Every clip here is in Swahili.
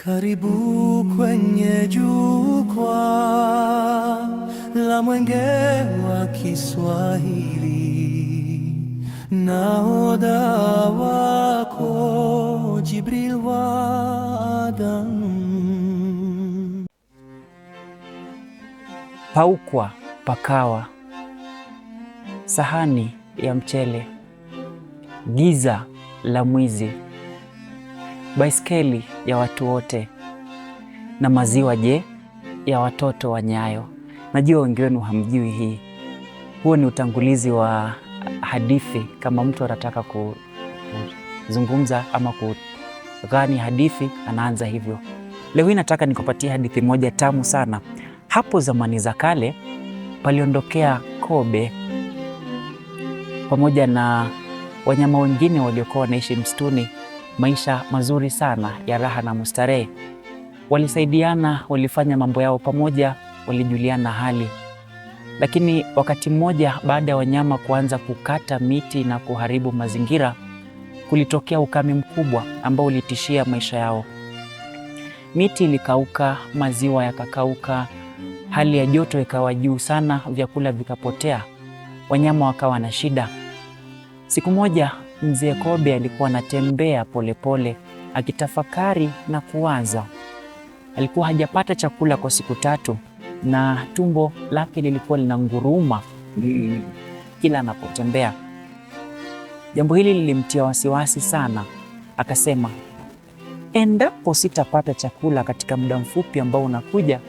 Karibu kwenye jukwaa la Mwenge wa Kiswahili, nahodha wako Jibril wa Adam. Paukwa pakawa, sahani ya mchele, giza la mwizi, baiskeli ya watu wote, na maziwa je, ya watoto wa Nyayo. Najua wengi wenu hamjui hii. Huo ni utangulizi wa hadithi. Kama mtu anataka kuzungumza ama kughani hadithi, anaanza hivyo. Leo hii nataka nikupatie hadithi moja tamu sana. Hapo zamani za kale paliondokea kobe pamoja na wanyama wengine waliokuwa wanaishi msituni, maisha mazuri sana ya raha na mustarehe. Walisaidiana, walifanya mambo yao pamoja, walijuliana hali. Lakini wakati mmoja, baada ya wanyama kuanza kukata miti na kuharibu mazingira, kulitokea ukame mkubwa ambao ulitishia maisha yao. Miti ilikauka, maziwa yakakauka, hali ya joto ikawa juu sana, vyakula vikapotea, wanyama wakawa na shida. Siku moja mzee Kobe alikuwa anatembea polepole akitafakari na kuwaza. Alikuwa hajapata chakula kwa siku tatu na tumbo lake lilikuwa linanguruma kila anapotembea. Jambo hili lilimtia wasiwasi sana. Akasema, endapo sitapata chakula katika muda mfupi ambao unakuja,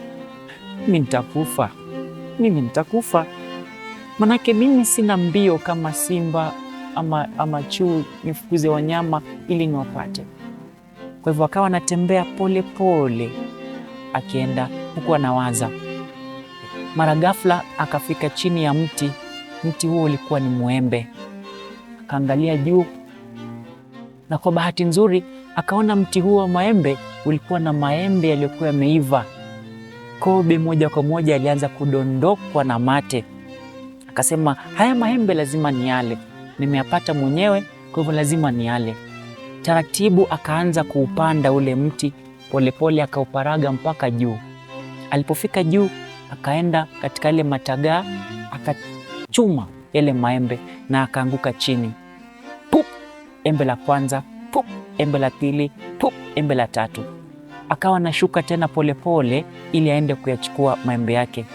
mimi nitakufa, mimi nitakufa. Manake mimi sina mbio kama simba ama chui nifukuze wanyama ili niwapate. Kwa hivyo akawa anatembea pole pole akienda huku anawaza. Mara ghafla akafika chini ya mti. Mti huo ulikuwa ni mwembe. Akaangalia juu na kwa bahati nzuri akaona mti huo wa maembe ulikuwa na maembe yaliyokuwa yameiva. Kobe moja kwa moja alianza kudondokwa na mate. Akasema, haya maembe lazima niale, nimeyapata mwenyewe, kwa hivyo lazima niale. Taratibu akaanza kuupanda ule mti polepole, akauparaga mpaka juu. Alipofika juu, akaenda katika yale matagaa, akachuma yale maembe na akaanguka chini. Pup, embe la kwanza, pup, embe la pili, pup, embe la tatu. Akawa anashuka tena polepole ili aende kuyachukua maembe yake.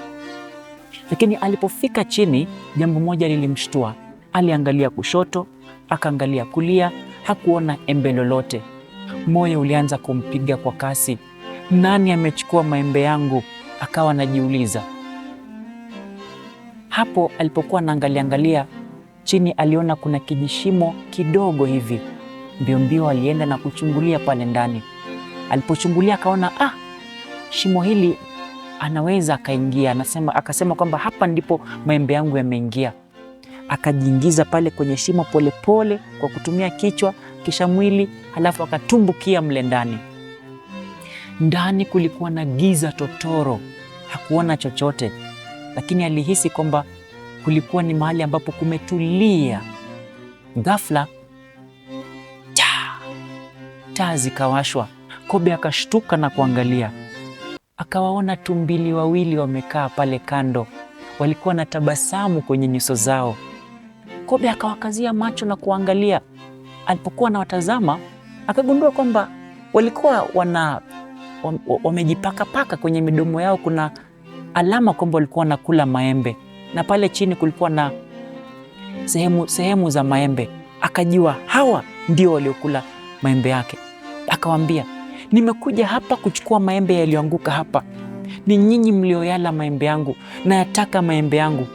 Lakini alipofika chini, jambo moja lilimshtua. Aliangalia kushoto, akaangalia kulia, hakuona embe lolote. Moyo ulianza kumpiga kwa kasi. Nani amechukua maembe yangu? Akawa anajiuliza. Hapo alipokuwa anaangalia angalia chini, aliona kuna kijishimo kidogo hivi. Mbio mbio alienda na kuchungulia pale ndani. Alipochungulia akaona, ah, shimo hili anaweza akaingia. Anasema, akasema kwamba hapa ndipo maembe yangu yameingia. Akajiingiza pale kwenye shimo polepole kwa kutumia kichwa kisha mwili, halafu akatumbukia mle ndani. Ndani kulikuwa na giza totoro, hakuona chochote, lakini alihisi kwamba kulikuwa ni mahali ambapo kumetulia. Ghafla taa zikawashwa. Kobe akashtuka na kuangalia, akawaona tumbili wawili wamekaa pale kando, walikuwa na tabasamu kwenye nyuso zao. Kobe akawakazia macho na kuangalia. Alipokuwa anawatazama akagundua kwamba walikuwa wana wamejipakapaka kwenye midomo yao, kuna alama kwamba walikuwa wanakula maembe, na pale chini kulikuwa na sehemu za maembe. Akajua hawa ndio waliokula maembe yake. Akawaambia, nimekuja hapa kuchukua maembe yaliyoanguka hapa. Ni nyinyi mlioyala maembe yangu, nayataka maembe yangu.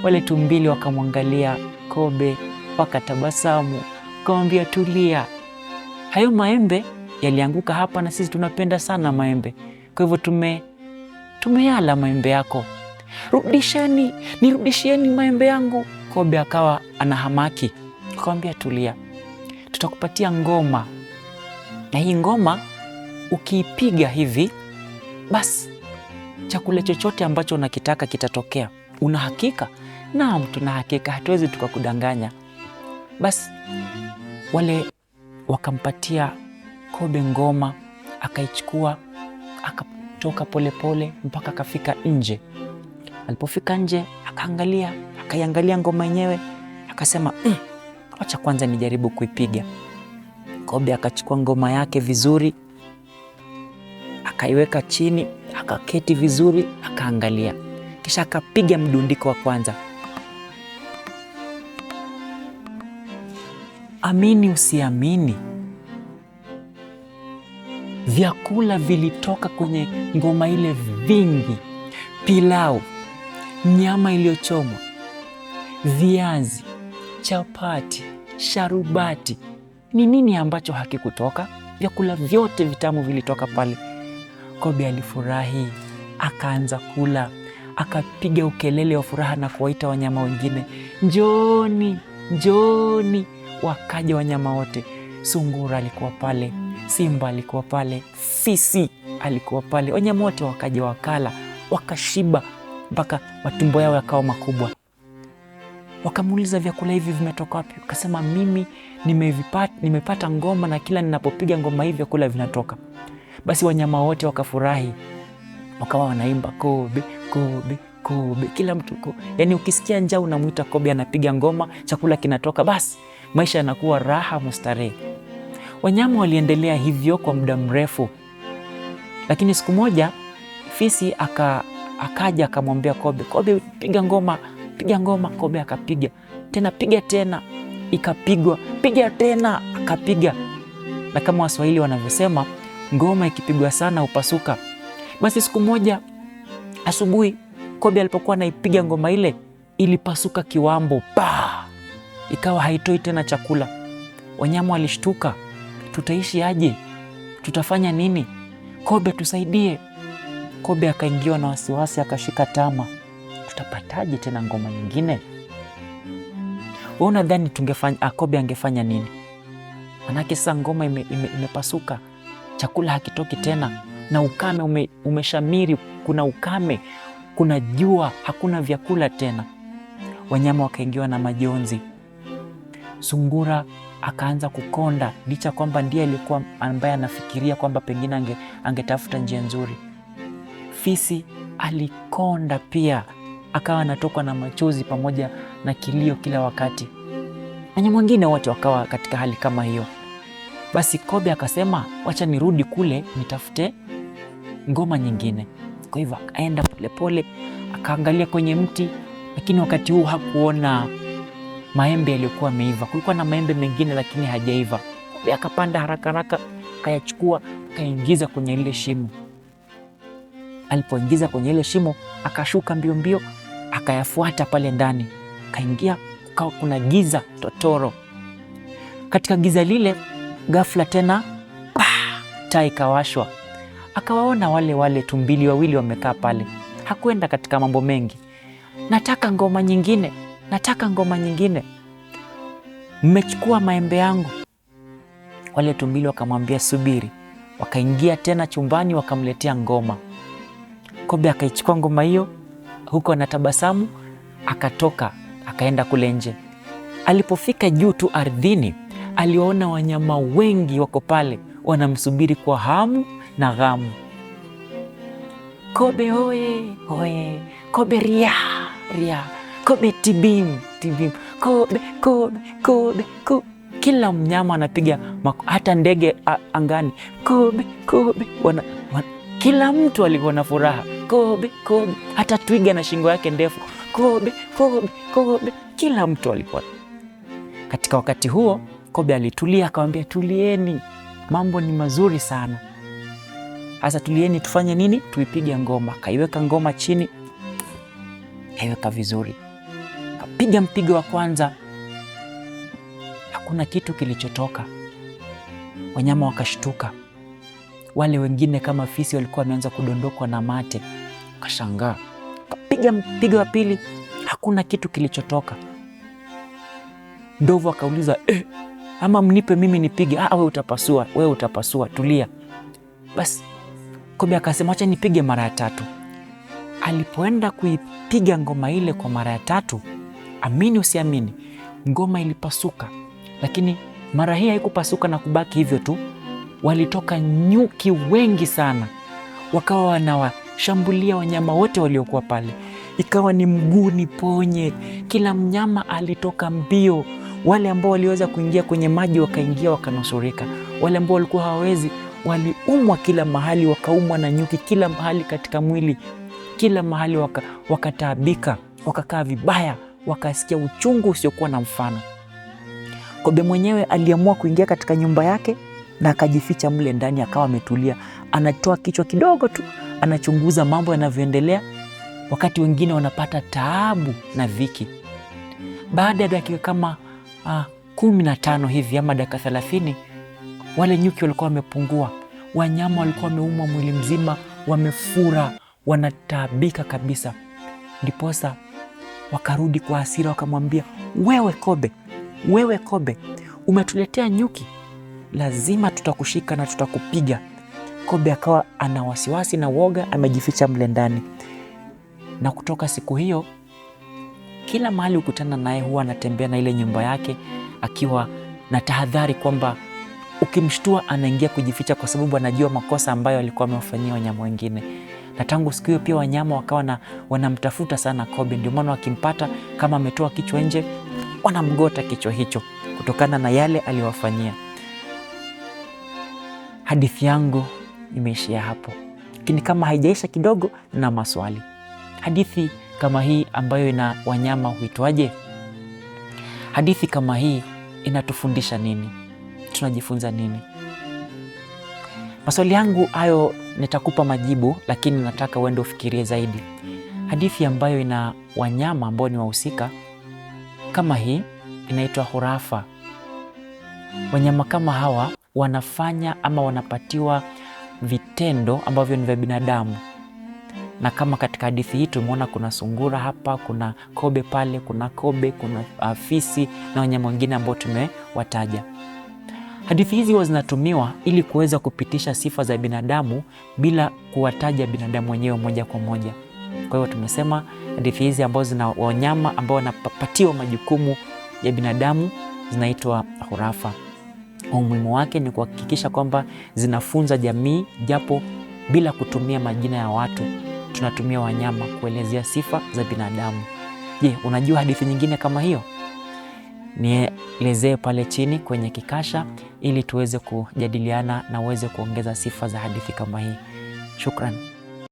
Wale tumbili wakamwangalia Kobe, wakatabasamu, wakamwambia tulia, hayo maembe yalianguka hapa na sisi tunapenda sana maembe, kwa hivyo tumeyala maembe yako. Rudisheni, nirudishieni maembe yangu. Kobe akawa anahamaki, akamwambia tulia, tutakupatia ngoma, na hii ngoma ukiipiga hivi, basi chakula chochote ambacho unakitaka kitatokea. Una hakika? Naam, tuna hakika, hatuwezi tukakudanganya. Basi wale wakampatia Kobe ngoma, Akaichukua, akatoka polepole mpaka akafika nje. Alipofika nje, akaangalia, akaiangalia ngoma yenyewe, akasema wacha kwanza nijaribu kuipiga. Kobe akachukua ngoma yake vizuri, akaiweka chini, akaketi vizuri, akaangalia, kisha akapiga mdundiko wa kwanza. Amini usiamini, vyakula vilitoka kwenye ngoma ile vingi: pilau, nyama iliyochomwa, viazi, chapati, sharubati. Ni nini ambacho hakikutoka? Vyakula vyote vitamu vilitoka pale. Kobe alifurahi, akaanza kula, akapiga ukelele wa furaha na kuwaita wanyama wengine, njooni, njooni. Wakaja wanyama wote. Sungura alikuwa pale, simba alikuwa pale, fisi alikuwa pale. Wanyama wote wakaja, wakala, wakashiba mpaka matumbo yao yakawa makubwa. Wakamuuliza, vyakula hivi vimetoka wapi? Akasema, mimi nimepata ngoma na kila ninapopiga ngoma hii vyakula vinatoka. Basi wanyama wote wakafurahi, wakawa wanaimba Kobe, Kobe, Kobe, kila mtu ko. Yani ukisikia njaa unamwita Kobe, anapiga ngoma, chakula kinatoka, basi maisha yanakuwa raha mustarehe. Wanyama waliendelea hivyo kwa muda mrefu, lakini siku moja fisi akaja akamwambia Kobe, Kobe piga ngoma, piga ngoma. Kobe akapiga tena, piga tena, ikapigwa, piga tena, akapiga. Na kama Waswahili wanavyosema, ngoma ikipigwa sana hupasuka. Basi siku moja asubuhi, Kobe alipokuwa anaipiga ngoma ile, ilipasuka kiwambo, pa, ikawa haitoi tena chakula. Wanyama walishtuka, tutaishi aje? Tutafanya nini? Kobe tusaidie. Kobe akaingiwa na wasiwasi, akashika tama, tutapataje tena ngoma nyingine? Wewe unadhani tungefanya, Kobe angefanya nini? Manake sasa ngoma imepasuka, chakula hakitoki tena, na ukame umeshamiri. Kuna ukame, kuna jua, hakuna vyakula tena. Wanyama wakaingiwa na majonzi. Sungura akaanza kukonda, licha kwamba ndiye alikuwa ambaye anafikiria kwamba pengine angetafuta njia nzuri. Fisi alikonda pia, akawa anatokwa na machozi pamoja na kilio kila wakati. Wanyama wengine wote wakawa katika hali kama hiyo. Basi Kobe akasema, wacha nirudi kule nitafute ngoma nyingine. Kwa hivyo akaenda polepole, akaangalia kwenye mti, lakini wakati huu hakuona maembe yaliyokuwa yameiva. Kulikuwa na maembe mengine lakini hajaiva. Kobe akapanda haraka haraka, akayachukua, akaingiza kwenye ile shimo. Alipoingiza kwenye ile shimo, akashuka mbio mbio, akayafuata pale ndani, akaingia, kukawa kuna giza totoro. Katika giza lile, ghafla tena taa ikawashwa. Akawaona wale tumbili wawili wamekaa pale. Hakwenda katika mambo mengi. Nataka ngoma nyingine, nataka ngoma nyingine, mmechukua maembe yangu. Wale tumbili wakamwambia subiri. Wakaingia tena chumbani, wakamletea ngoma. Kobe akaichukua ngoma hiyo huko anatabasamu, akatoka akaenda kule nje. Alipofika juu tu ardhini, aliwaona wanyama wengi wako pale wanamsubiri kwa hamu na ghamu. Kobe hoye hoye, Kobe ria ria, Kobe tibim tibim, Kobe Kobe Kobe Kobe. Kila mnyama anapiga, hata ndege angani, Kobe Kobe kila mtu alikuwa na furaha, Kobe Kobe, hata twiga na shingo yake ndefu, Kobe Kobe Kobe, kila mtu alikuwa. Katika wakati huo Kobe alitulia, akamwambia tulieni, mambo ni mazuri sana. Sasa tulieni, tufanye nini? Tuipige ngoma. Kaiweka ngoma chini, kaiweka vizuri, kapiga mpigo wa kwanza, hakuna kitu kilichotoka. Wanyama wakashtuka. Wale wengine kama fisi walikuwa wameanza kudondokwa na mate, wakashangaa. Kapiga mpigo wa pili, hakuna kitu kilichotoka. Ndovu akauliza, ama mnipe mimi nipige? Ah, wewe utapasua, wewe utapasua, tulia. Basi Kobe akasema acha nipige mara ya tatu. Alipoenda kuipiga ngoma ile kwa mara ya tatu, amini usiamini, ngoma ilipasuka. Lakini mara hii haikupasuka na kubaki hivyo tu. Walitoka nyuki wengi sana, wakawa wanawashambulia wanyama wote waliokuwa pale. Ikawa ni mguu niponye, kila mnyama alitoka mbio. Wale ambao waliweza kuingia kwenye maji wakaingia wakanusurika, wale ambao walikuwa hawawezi waliumwa kila mahali, wakaumwa na nyuki kila mahali katika mwili, kila mahali wakataabika, wakakaa vibaya, wakasikia uchungu usiokuwa na mfano. Kobe mwenyewe aliamua kuingia katika nyumba yake na akajificha mle ndani, akawa ametulia, anatoa kichwa kidogo tu, anachunguza mambo yanavyoendelea, wakati wengine wanapata taabu na dhiki. Baada ya dakika kama 15 hivi ama dakika 30, wale nyuki walikuwa wamepungua, wanyama walikuwa wameumwa mwili mzima, wamefura, wanataabika kabisa. Ndiposa wakarudi kwa hasira, wakamwambia, wewe kobe, wewe kobe, umetuletea nyuki, lazima tutakushika na tutakupiga. Kobe akawa ana wasiwasi na woga, amejificha mle ndani. Na kutoka siku hiyo, kila mahali ukutana naye huwa anatembea na ile nyumba yake akiwa na tahadhari kwamba ukimshtua anaingia kujificha, kwa sababu anajua makosa ambayo alikuwa amewafanyia wanyama wengine. Na tangu siku hiyo pia wanyama wakawa wanamtafuta sana kobe, ndio maana wakimpata kama ametoa kichwa nje wanamgota kichwa hicho kutokana na yale aliyowafanyia. Hadithi yangu imeishia hapo, lakini kama haijaisha kidogo na maswali. Hadithi kama hii ambayo ina wanyama huitwaje? Hadithi kama hii inatufundisha nini? Tunajifunza nini? Maswali yangu hayo nitakupa majibu, lakini nataka uende ufikirie zaidi. Hadithi ambayo ina wanyama ambao ni wahusika kama hii inaitwa hurafa. Wanyama kama hawa wanafanya ama wanapatiwa vitendo ambavyo ni vya binadamu, na kama katika hadithi hii tumeona kuna sungura hapa, kuna kobe pale, kuna kobe, kuna fisi na wanyama wengine ambao tumewataja. Hadithi hizi huwa zinatumiwa ili kuweza kupitisha sifa za binadamu bila kuwataja binadamu wenyewe moja kwa moja. Kwa hiyo tumesema hadithi hizi ambazo zina wanyama ambao wanapatiwa majukumu ya binadamu zinaitwa hurafa. Umuhimu wake ni kuhakikisha kwamba zinafunza jamii, japo bila kutumia majina ya watu. Tunatumia wanyama kuelezea sifa za binadamu. Je, unajua hadithi nyingine kama hiyo? Nielezee pale chini kwenye kikasha ili tuweze kujadiliana na uweze kuongeza sifa za hadithi kama hii. Shukran.